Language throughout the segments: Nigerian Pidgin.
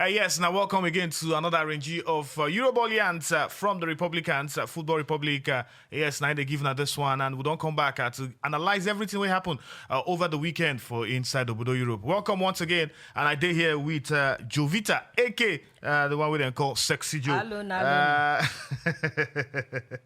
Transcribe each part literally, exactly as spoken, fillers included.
Uh, yes, now welcome again to another range of uh, Eurobolians uh, from the Republicans, uh, Football Republic. Uh, yes, now they give now this one, and we don't come back uh, to analyze everything we happen uh, over the weekend for inside Obodo Europe. Welcome once again, and I did here with uh, Jovita, A K, uh, the one we then call Sexy Joe. Hello, Nalo. Uh,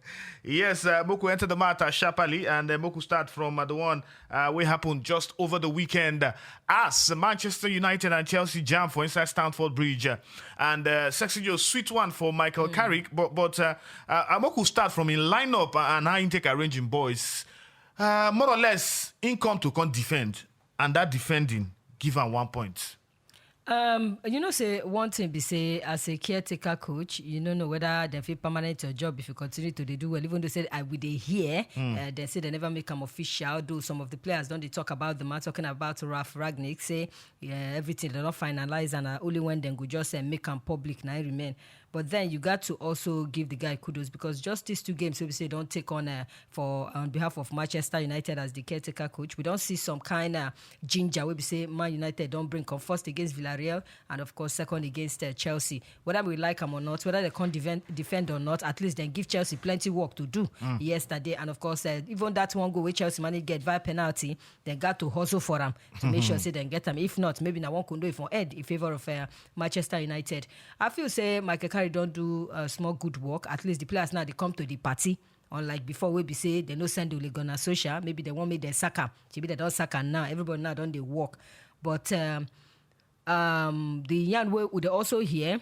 yes, uh, Moku enter the matter sharply, and uh, Moku start from uh, the one uh, we happened just over the weekend. As Manchester United and Chelsea jam for inside Stamford Bridge, uh, and uh, Sexy Joe sweet one for Michael Carrick, but but uh, uh, Amoku start from in lineup uh, and how he take arranging boys. Uh, more or less, income to come defend, and that defending give am one point. Um, you know, say one thing be say as a caretaker coach, you don't know whether they feel permanent your job if you continue to they do well. Even though say I would they hear, uh, they say they never make them official. Though some of the players don't they talk about the man talking about Ralf Rangnick, say yeah, everything they not finalize and uh, only when then go just uh, make them public now remain. But then you got to also give the guy kudos because just these two games, so we say don't take on uh, for on behalf of Manchester United as the caretaker coach. We don't see some kind of ginger. We be say Man United don't bring come first against Villarreal and of course second against uh, Chelsea. Whether we like them or not, whether they can't defend, defend or not, at least then give Chelsea plenty work to do yesterday. And of course, uh, even that one goal where Chelsea managed get via penalty, they got to hustle for them to make sure say they get them. If not, maybe now one could do it for head in favor of uh, Manchester United. I feel say Michael Carey don't do uh, small good work. At least the players now they come to the party. Unlike before, we be say they no send Ole Gunnar Solskjaer. Maybe they won't make their soccer. Maybe they don't soccer now. Everybody now don't they work. But um, um, the young way would also hear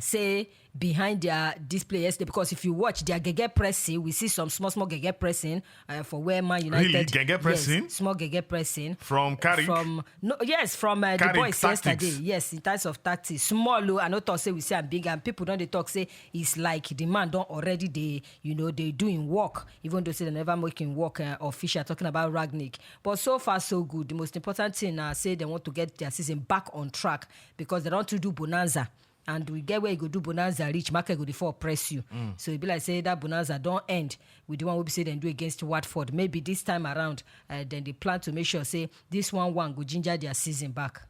say behind their display yesterday, because if you watch their gege pressing, we see some small small gege pressing uh, for where Man United Really? Gege pressing? Yes, small gege pressing From Carrick? From no, yes, from uh, the Carrick boys tactics. Yesterday. Yes, in terms of tactics, small low. I know talk say we see am big, and people don't they talk say it's like the man don't already they you know they doing work, even though say they never making work uh, official. Talking about Ragnick, but so far so good. The most important thing now say they want to get their season back on track because they don't to do bonanza. And we get where you go do bonanza reach market go dey fall press you. So e be like say that bonanza don end with the one wey be say dem do against Watford. Maybe this time around, uh, dem dey plan to make sure say this one one go ginger their season back.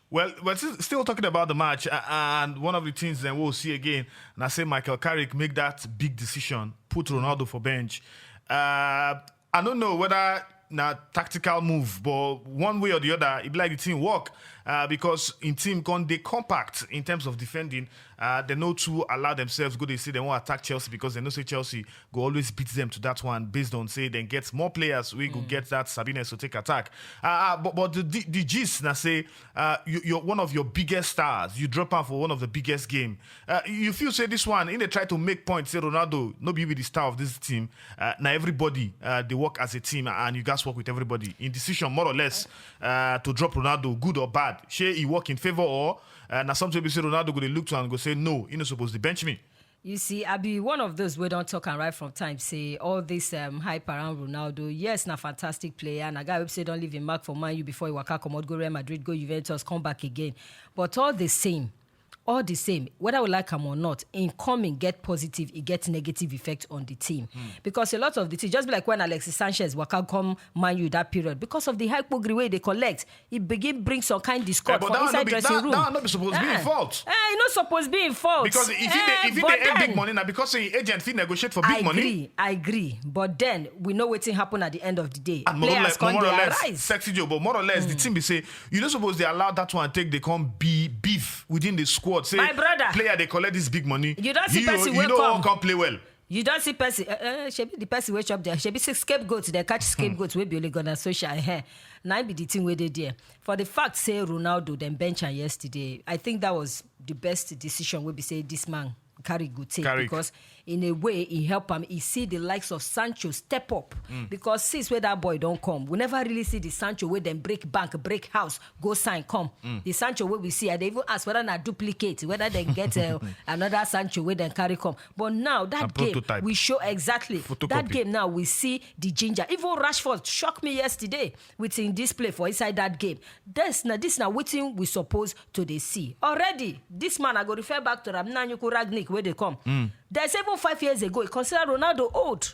Well, we're still, still talking about the match, uh, and one of the things then we'll see again, and I say Michael Carrick make that big decision, put Ronaldo for bench. Uh, I don't know whether na tactical move, but one way or the other, it be like the team work uh, because in team con they compact in terms of defending. Uh, they know to allow themselves go. They say they won't attack Chelsea because they know say Chelsea go always beat them to that one based on say then get more players we go get that Sabine to take attack. Uh, uh, but but the the, the gist na say uh, you, you're one of your biggest stars. You drop out for one of the biggest game. Uh, you feel say this one in they try to make point say Ronaldo no be be the star of this team. Uh, now everybody uh, they work as a team and you guys work with everybody in decision more or less uh, to drop Ronaldo, good or bad. Shey he work in favor or uh, now something we say Ronaldo go dey look to and go say no, he no supposed to bench me. You see, I be one of those wey don talk am right from time say all this um, hype around Ronaldo, yes, na fantastic player, na guy wey say don leave him mark for Man U before he waka comot go Real Madrid, go Juventus, come back again. But all the same, all the same, whether we like am or not, in coming get positive, e get negative effect on the team. Because a lot of the team, just be like when Alexis Sanchez waka come Man U that period, because of the hype pogri wey dey collect, e begin bring some kind discord Eh, but for that one inside no be, dressing that, room. that one no be supposed to be Eh, him fault. Eh, e no suppose be him fault. Because if he Eh, dey if he but dey earn then- big money now because he agent fit negotiate for I big money. agree, I agree. But then we know wetin happen at the end of the day. And more or Players less, come more or dey less, arise. Sexy Joe, but more or less, the team be say you no suppose dey allow that one take they come be beef within the squad. Say My brother. Player they collect this big money. You don see you, person you wey know come. Come play well. You don see person, uh, uh, shebi the person wey chop there, shebi say scapegoat, they catch scapegoat wey be Ole Gunnar Solskjaer. Eh, na im be the thing wey dey there. For the fact say Ronaldo dem bench am yesterday, I think that was the best decision wey be say this man carry go take Carrick. Because in a way he help am. He see the likes of Sancho step up because since where that boy don come, we never really see the Sancho wey dem break bank, break house, go sign come. The Sancho wey we see, I dey even ask whether na duplicate, whether dem get uh, another Sancho wey dem carry come. But now that A game prototype. We show exactly Photocopy. That game now we see the ginger. Even Rashford shock me yesterday with him display for inside that game. This na this na wetin we suppose to dey see already. This man I go refer back to Ramnanyuku Ragnick wey dey come. There's even five years ago he consider Ronaldo old.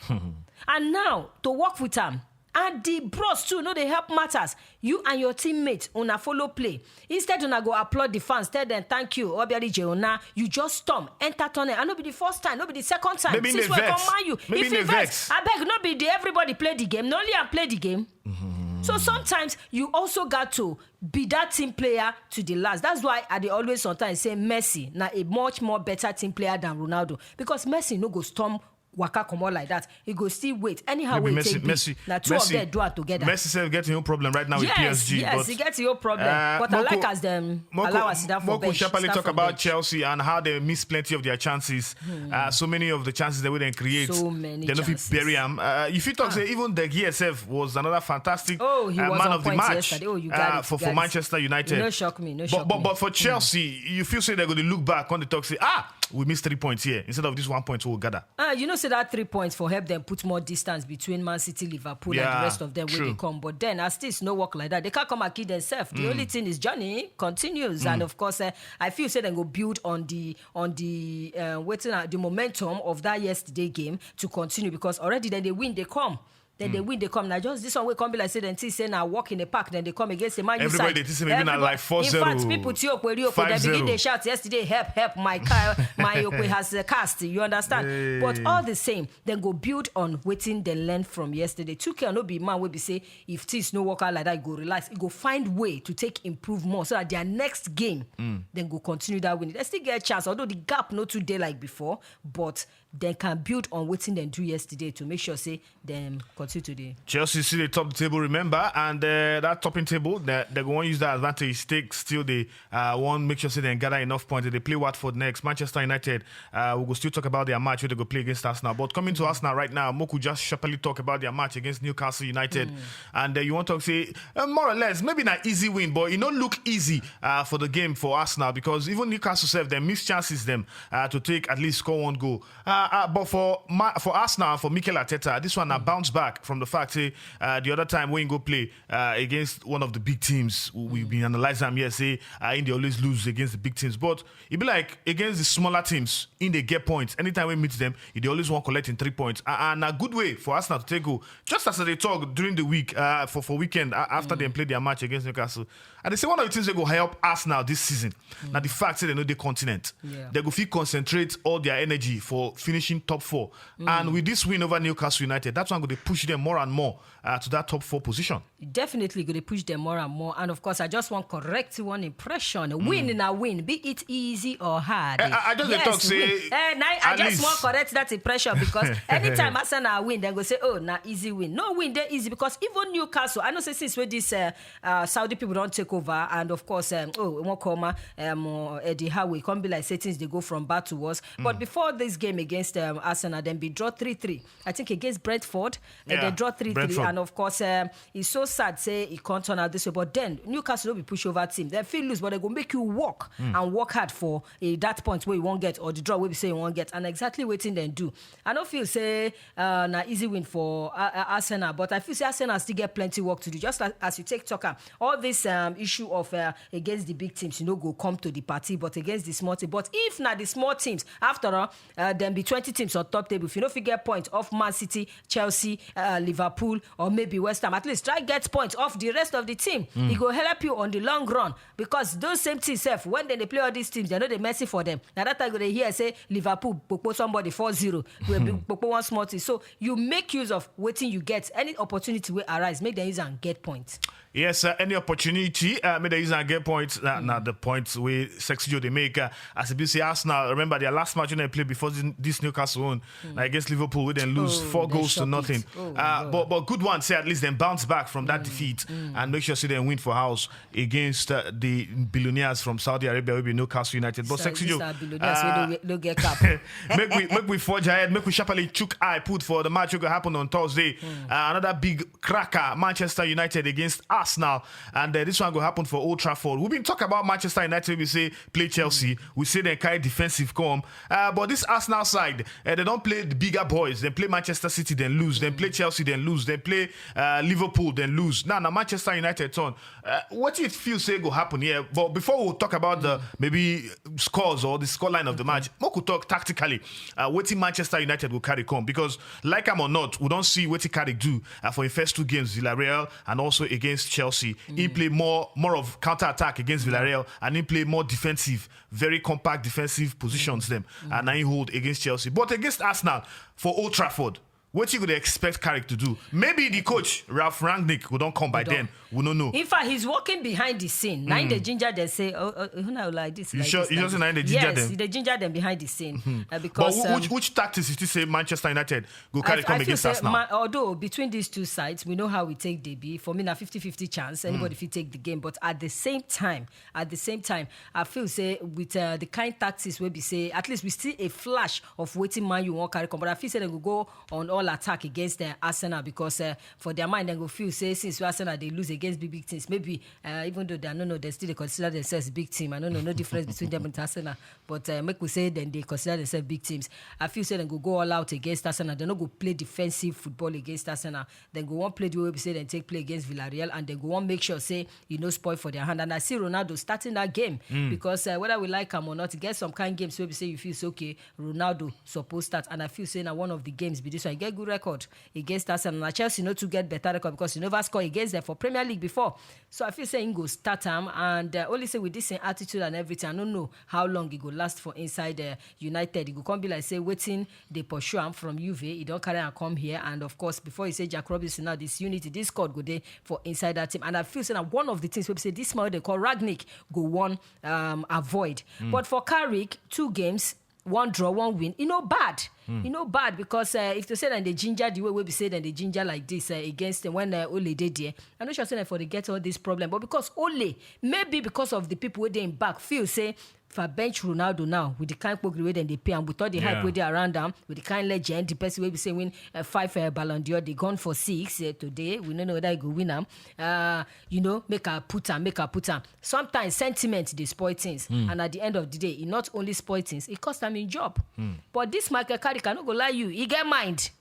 And now to work with am, And the bros too no dey help matters. You and your teammates una follow play. Instead una go applaud the fans, tell them thank you, obiari jeona. You just storm enter tunnel. And no be the first time, no be the second time. Maybe since we come man you, maybe if you vex, I beg, no be the everybody play the game, no only I play the game. Mm-hmm. So sometimes you also got to be that team player to the last. That's why I dey always sometimes say Messi na a much more better team player than Ronaldo, because Messi no go storm waka comot like that. He go still wait. Anyhow wey e take be, na two of them do am together. Messi sef get him own problem right now with P S G. Yes, yes, he get him own problem. Uh, but I like as dem allow us sit down for bench. Moko sharply talk about Chelsea and how they miss plenty of their chances. Hmm. Uh, so many of the chances that we then create, so many they no fit bury am. Uh, if you talk say even De Gea sef was another fantastic, oh, he uh, was man of the match yesterday. Oh, you got uh, it, for, you got for Manchester United. No shock me, no shock but, me. But for Chelsea, mm, you feel say they're going to look back on the talk say, ah, we missed three points here instead of this one point we gather. Ah, you know, say that three points for help them put more distance between Man City, Liverpool, yeah, and the rest of them when they come. But then, as things no work like that, they can't come and kill themselves. The only thing is journey continues, and of course, uh, I feel say they go build on the on the uh, waiting at the momentum of that yesterday game to continue, because already then they win, they come. Then they win, they come. Now just this one will come be like say then think say now walk in the park, then they come against the Man U side. Everybody dey think say maybe na like four zero, in fact, people T O P, T O P, they begin, they shout yesterday, "Help, help, my car, my Okwe has uh, cast." You understand? But all the same, then go build on waiting they learn from yesterday. Tuchel no be man will be say if things no work out like that, go relax. He go find way to take improve more so that their next game then go continue that winning. They still get a chance, although the gap no too dey like before, but they can build on waiting them do yesterday to make sure say them continue today. Chelsea see the top table, remember, and uh, that topping table, they, they go wan use that advantage, take still the uh, one, make sure say they gather enough points. They play Watford next, Manchester United. Uh, we go still talk about their match where they go play against Arsenal. But coming to Arsenal right now, Moku just sharply talk about their match against Newcastle United, and uh, you want to say uh, more or less maybe not easy win, but it no look easy uh, for the game for Arsenal, because even Newcastle sef, they miss chances them uh, to take at least score one goal. Uh, uh, but for my, for Arsenal, for Mikel Arteta, this one a bounce back from the fact say uh, the other time when you go play uh, against one of the big teams, we- we've been analyzing them here, say uh, in they always lose against the big teams. But it be like against the smaller teams, in they get points. Anytime we meet them, they always want collecting three points. Uh, and a good way for Arsenal to take goal. Just as they talk during the week uh, for for weekend uh, after they play their match against Newcastle, and they say one of the things that go help Arsenal this season now the fact that they know the continent. Yeah. They go fit concentrate all their energy for finishing top four. And with this win over Newcastle United, that's one going to push them more and more uh, to that top four position. Definitely going to push them more and more. And of course, I just want correct one impression. Win na win, be it easy or hard. Eh, I- I just dey Yes, talk say win. Eh, na- I at just least want correct that impression, because anytime Arsenal win, they go say, "Oh, na easy win." No win dey easy, because even Newcastle, I know say since wey this uh, uh, Saudi people don't take over, and of course, um, oh, we won't come, uh, um, uh, Eddie Howe, come be like say things they go from bad to worse. But before this game against um, Arsenal, then be draw three three. I think against Brentford, and Yeah, they draw three three, Brentford. And of course, um, it's so sad say it can't turn out this way. But then Newcastle will be pushover team. They feel loose, but they go make you work and work hard for uh, that point where you won't get, or the draw where we say you won't get, and exactly waiting then do. I don't feel say uh, na easy win for uh, uh, Arsenal, but I feel say Arsenal still get plenty work to do. Just as, as you take talk am, all this um, issue of uh, against the big teams, you know, go come to the party, but against the small team. But if na the small teams, after all, uh, then be twenty teams on top table. If you no fit get point off Man City, Chelsea, uh, Liverpool, or maybe West Ham, at least try get point off the rest of the team. It go help you on the long run, because those same teams sef, when they dey play all these teams, they no dey mercy for them. Now that time go dey hear say Liverpool popo somebody four zero, we be popo one small thing. So you make use of wetin you get, any opportunity wey arise, make them use and get point. Yes, uh, any opportunity, uh, make they use and get points. Now, now the points we Sexy Joe they make uh, as a B C Arsenal. Remember their last match when they played before this, this Newcastle one, like, against Liverpool, we then lose Oh, four they goals to shock nothing. It. Oh, Uh, God. but but good one, say at least then bounce back from that defeat and make sure say they win for house against uh, the billionaires from Saudi Arabia, will be Newcastle United. But So Sexy these Joe, are billionaires wey uh, no get- no get cap. Make we make we forge ahead. Make we sharply chook eye put for the match wey go happen on Thursday. Uh, another big cracker, Manchester United against Arsenal, and uh, this one go happen for Old Trafford. We've been talking about Manchester United. We say play Chelsea. We say they carry defensive come, uh, but this Arsenal side, uh, they don't play the bigger boys. They play Manchester City, then lose. Then play Chelsea, then lose. Then play uh, Liverpool, then lose. Now, now Manchester United turn. Uh, what do you feel say go happen here? But before we talk about the maybe scores or the scoreline of the match, we could talk tactically. Uh, what Manchester United will carry come, because like I'm or not, we don't see what Carrick do uh, for the first two games, Villarreal and also against Chelsea. He play more more of counter attack against Villarreal, and he play more defensive, very compact defensive positions them, and he hold against Chelsea. But against Arsenal for Old Trafford, what you could expect Carrick to do? Maybe the coach, Ralf Rangnick, will don't come by then. We don't know. In fact, he's working behind the scene. Now the ginger they say, oh, oh, oh, now like this. You like sure? This, you like just this. Now the ginger yes, them? The ginger them behind the scene. Uh, because but wh- um, which, which tactics is to say Manchester United go carry I, come I feel against say Arsenal? Ma- although between these two sides, we know how we take the B. For me, now fifty-fifty chance. Anybody if you take the game, but at the same time, at the same time, I feel say with uh, the kind tactics we be say, at least we see a flash of waiting man you won't carry come. But I feel say they go go on all attack against uh, Arsenal because uh, for their mind, they go feel say since Arsenal they lose against big big teams, maybe uh, even though they are no no, they still they consider themselves big team. I don't know no difference between them and Arsenal, but uh, make we say then they consider themselves big teams. I feel say they go go all out against Arsenal. They no go play defensive football against Arsenal. Then go one play the way we say then take play against Villarreal, and they go one make sure say you know spoil for their hand. And I see Ronaldo starting that game because uh, whether we like him or not, get some kind games where we say you feel so okay, Ronaldo supposed start, and I feel say now one of the games be this one. He get good record against Arsenal. Now Chelsea no to get better record because he never score against them for Premier League before. So I feel say he go start him, and uh, only say with this same attitude and everything, I don't know how long it go last for inside uh, United. It go come be like say waiting they pursue him from Juve. He don't carry and come here, and of course before you say Jack Robinson now this unity, this squad go there for inside that team. And I feel say now one of the things we say this man they call Ragnick go one um, avoid. Mm. But for Carrick, two games, one draw, one win. You know bad. Mm. You know bad because uh, if to say that they ginger the way we be say that they ginger like this uh, against them when uh, Ole did there, I'm not sure say for they get all this problem. But because Ole, maybe because of the people within back feel say if I bench Ronaldo now with the kind of way then they pay and with all the yeah. hype with they around them, with the kind legend, the person will be saying win uh, five uh, Ballon d'Or, they gone for six uh, today. We don't know whether he go win them. Uh, you know, make a put am, make a put am. Sometimes sentiment dey spoil things, mm. and at the end of the day, e not only spoil things, e cost am im job. Mm. But this Michael Carrick, I no go lie you, he get mind.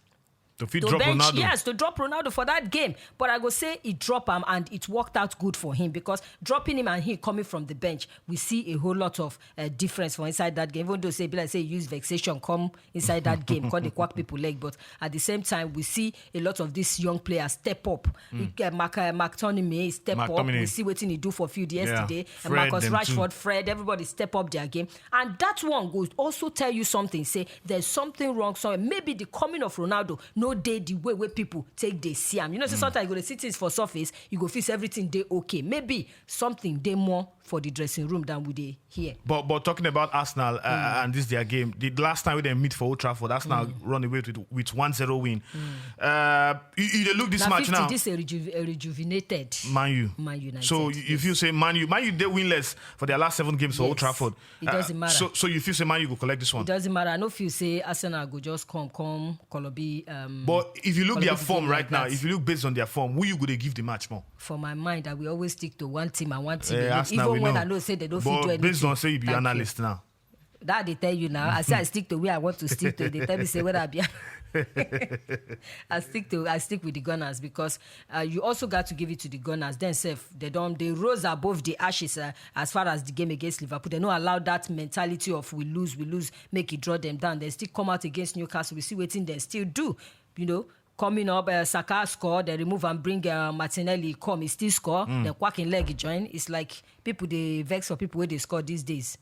To fit to drop bench, Ronaldo. Yes, to drop Ronaldo for that game. But I go say he drop him and it worked out good for him because dropping him and he coming from the bench, we see a whole lot of uh, difference for inside that game. Even though say be like say he use vexation come inside that game, come dey quack people leg. But at the same time, we see a lot of these young players step up. Mm. Uh, Mark, uh, McTominay step McTominay. Up. We see what he do for field yesterday. Yeah. Fred, Marcus Rashford, too. Fred, everybody step up their game. And that one goes also tell you something. Say there's something wrong somewhere. Maybe the coming of Ronaldo no dey the way where people take they see him. You know, so mm. sometimes you go to see things for surface, you go fix everything they okay. Maybe something they more for the dressing room than we they here. But but talking about Arsenal uh, mm. and this their game, the last time we they meet for Old Trafford, Arsenal mm. run away with with one zero win. Mm. Uh, you, you look this now match fifty, now. This a, reju- a rejuvenated Man U. Man United. So you, yes. If you say Man U, Man U they winless for their last seven games yes. for Old Trafford. It doesn't uh, matter. So so you feel say Man U go collect this one. It doesn't matter. I know if you say Arsenal go just come come Colobi. Um, but if you look Colobi their form right now, if you look based on their form, who you go they give the match more? For my mind, I will always stick to one team and one team. Uh, even when know. I know say they don't but fit do anything. Based on say you be Thank analyst you. Now. That they tell you now. I say I stick to where I want to stick to. They tell me say where I be. I stick to I stick with the Gunners because uh, you also got to give it to the Gunners. Then self they don't they rose above the ashes uh, as far as the game against Liverpool. They don't allow that mentality of we lose, we lose, make it draw them down. They still come out against Newcastle. We see what they still do. You know, coming up, uh, Saka score, they remove and bring uh, Martinelli come, he still score, mm. Then quacking leg join. It's like people they vex for people where they score these days.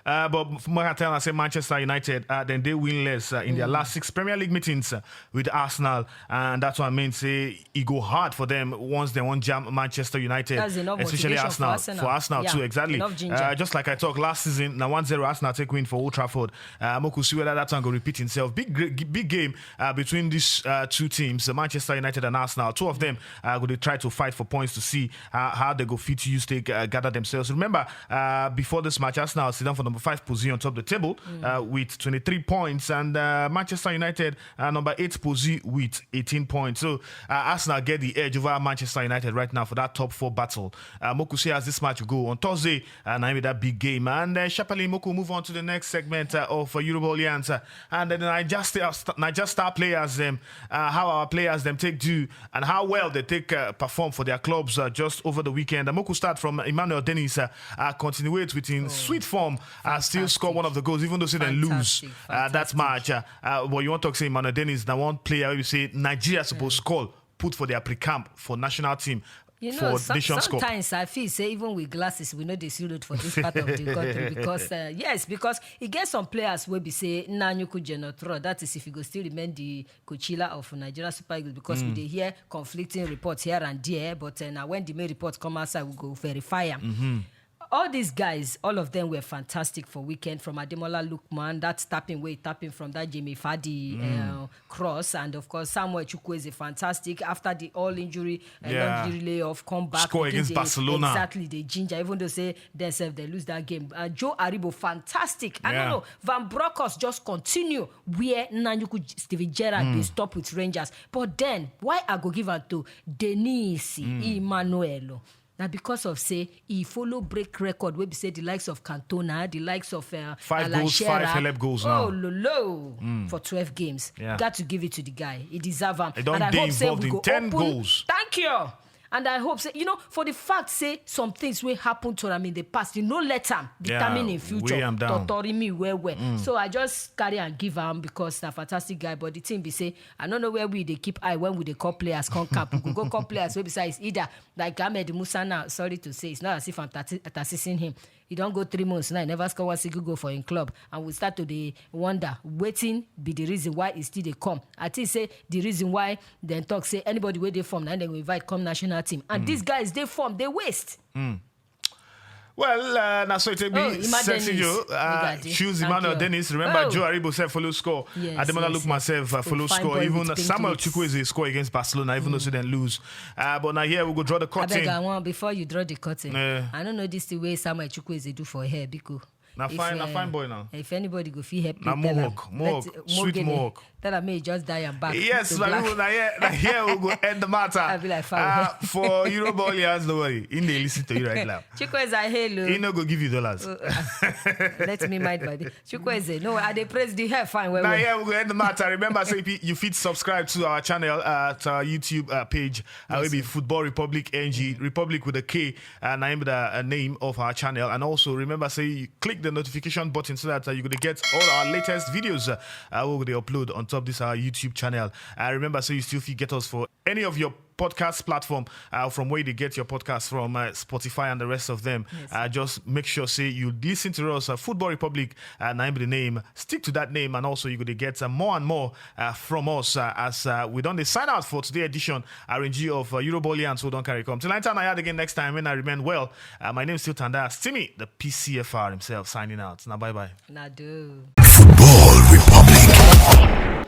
Uh, but Mark tell I say Manchester United, uh, then they winless uh, in mm. their last six Premier League meetings uh, with Arsenal, and that's what I mean. Say it go hard for them once they won't jam Manchester United, especially Arsenal. For Arsenal, for Arsenal yeah. too, exactly. Uh, just like I talked last season, now one zero Arsenal take win for Old Trafford. Uh, Moku see whether that one go repeat himself. Big, big game uh, between these uh, two teams, uh, Manchester United and Arsenal. Two of them uh, go to try to fight for points to see uh, how they go fit to use take uh, gather themselves. Remember, uh, before this match, Arsenal sit down for the five position on top the table uh, with twenty-three points, and uh, Manchester United uh, number eight position with eighteen points. So uh, Arsenal get the edge over Manchester United right now for that top four battle. Uh, Moku see as this match go on Thursday, and I made that big game. And uh, Shapali Moku move on to the next segment uh, of uh, Europa Alliance, uh, and the Niger Star, Niger Star players them, uh, how our players them take do and how well they take uh, perform for their clubs uh, just over the weekend. And Moku start from Emmanuel Dennis, uh, uh, continuate with in sweet form, uh, still score one of the goals, even though say they lose uh, that match. Uh, uh, but you want to say Emmanuel Dennis, now one player we say Nigeria supposed score put for their pre-camp for national team You for know, some, Nations Cup. Sometimes I feel say even with glasses, we know they see road for this part of the country because uh, yes, because e get some players wey be say na nyuku genotro. That is if you go still remain the Coachella of Nigeria Super Eagles because we dey hear conflicting reports here and there. But uh, now when the main report come outside, we go verify am. All these guys, all of them were fantastic for weekend. From Ademola Lookman, that tapping way, tapping from that Jimmy Fadi uh, cross, and of course Samuel Chukwueze, fantastic after the all injury, uh, Yeah. long injury layoff, come back Score begin against dey- Barcelona. Exactly, they ginger. Even though say themselves they lose that game, uh, Joe Aribo, fantastic. I Yeah. don't know. Van Bronckhorst just continue where Nanyuku J- Steven Gerrard they stop with Rangers. But then why I go give am to Denise Emmanuel? Now because of say he follow break record wey be say the likes of Cantona, the likes of uh, Five Alan goals, five Shearer. Helep goals Oh now. Lolo for twelve games. Yeah. Got to give it to the guy. He deserve am. He don And I dey hope say involved we in go ten open. Goals. Thank you. And I hope say you know for the fact say some things will happen to am in the past, you know, let am determine Yeah, in future. weigh am down. Totori me well well. So I just carry and give am because na fantastic guy. But the thing be say I don't know where we they keep eye when we they call players come camp. We go call players wey besides either like Ahmed Musa now. Sorry to say, it's not as if I'm tati- tacticing him. He don't go three months now. He never score one single goal for him club, and we start to dey wonder wetin be the reason why he still dey come. I think say the reason why dem talk say anybody wey dey form na dem go invite come national team, and these guys dey form dey waste. Well, uh, na so it take be. Oh, Emma Sexy Dennis. Joe, uh, Oga dey. choose Thank Emmanuel you. Dennis. Remember, Oh. Joe Aribo self follow score. Yes, Ademola yes, Lookman yes. self uh, Oh, follow fine score. boy Even with pink Samuel lips. Chukwueze score against Barcelona, even though say dem lose. Uh, but now here we go draw the Abeg, curtain. I want before you draw the curtain. Eh. I don't know this the way Samuel Chukwueze do for hair, biko. Na If, fine, na uh, fine boy now. If anybody go fit help Na me, tell am. mohawk, mohawk, Let- sweet Mogene. mohawk. Tell am make he just dye am back. Yes, to my black. People, now here, now here we go end the matter. I be like, "Foul." Uh, for Europa Alliance, don't worry. He dey listen to you right now. Chukwueze, I hail you. He no go give you dollars. Let me mind my business. Chukwueze, no, I dey praise the hair fine well Now well. Here we go end the matter. Remember, say pe- you fit subscribe to our channel at our YouTube uh, page. Uh, will be Football Republic N G, Republic with a K, and I'm the uh, name of our channel. And also remember, say you click the notification button so that uh, you gonna get all our latest videos uh, uh, we gonna upload on top this our YouTube channel. Uh, remember, say you still fit get us for any of your podcast platform uh, from where you get your podcast from uh, Spotify and the rest of them. Uh, just make sure say you listen to us. Uh, Football Republic, uh, name the name. Stick to that name, and also you gonna get uh, more and more uh, from us uh, as uh, we don't sign out for today edition R N G of uh, Europa Alliance. So don't carry come till I time I had again next time when I remain well. Uh, my name is still Tanda Stimi, the P C F R himself signing out. Now bye bye. Na do. Football Republic.